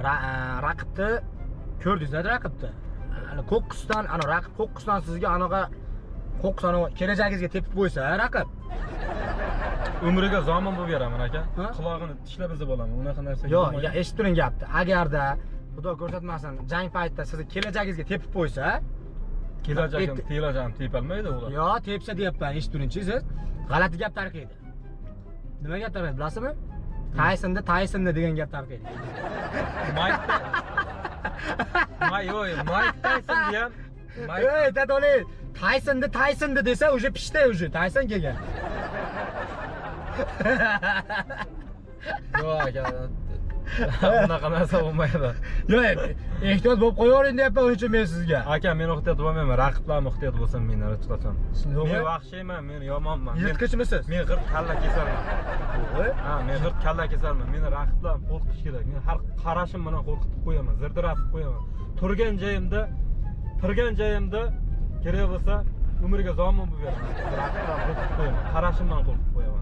Raqibni ko'rdingiz, raqibni. Ana qo'qqisdan, ana raqib qo'qqisdan sizga anaqa qo'qqis ana kelajagingizga tepib qo'ysa, raqib umriga zomin bo'lib beraman aka. Qulog'ini tishlab izib olaman. Unaqa narsa yo'q. Eshitib turing gapni. Agarda Xudo ko'rsatmasin, jang paytida sizni kelajagingizga tepib qo'ysa, kelajagim tepalmaydi ular. Yo'q, tepsa deyapman, eshitib turingchi siz. G'alati gap tarqaydi. Nima gap tarqaydi bilasizmi? Taysonda Taysonda degan gap tarqaydi. Mayk Tayson degan. Ey, dadoli, Taysonda Taysonda desa, уже pishdi, уже Tayson kelgan. Yo'q aka. Bunaqa narsa bo'lmaydi. Yo'q, ehtiyot bo'lib qo'yavering deyapman uning uchun men sizga. Aka, men ehtiyot bo'lmayman, raqiblarim ehtiyot bo'lsin mendan hech qachon. Men vahshiyman, men yomonman. Yirtqichmisiz? Men g'irt kalla kesarman. Ha, men g'irt kalla kesarman. Meni raqiblarim qo'rqitish kerak. Men har qarashim bilan qo'rqitib qo'yaman, zirdiratib qo'yaman. Turgan joyimda kerak bo'lsa umriga zomin bo'lib beraman. Raqiblarim qo'rqitib qo'yaman, qarashim bilan qo'rqitib qo'yaman.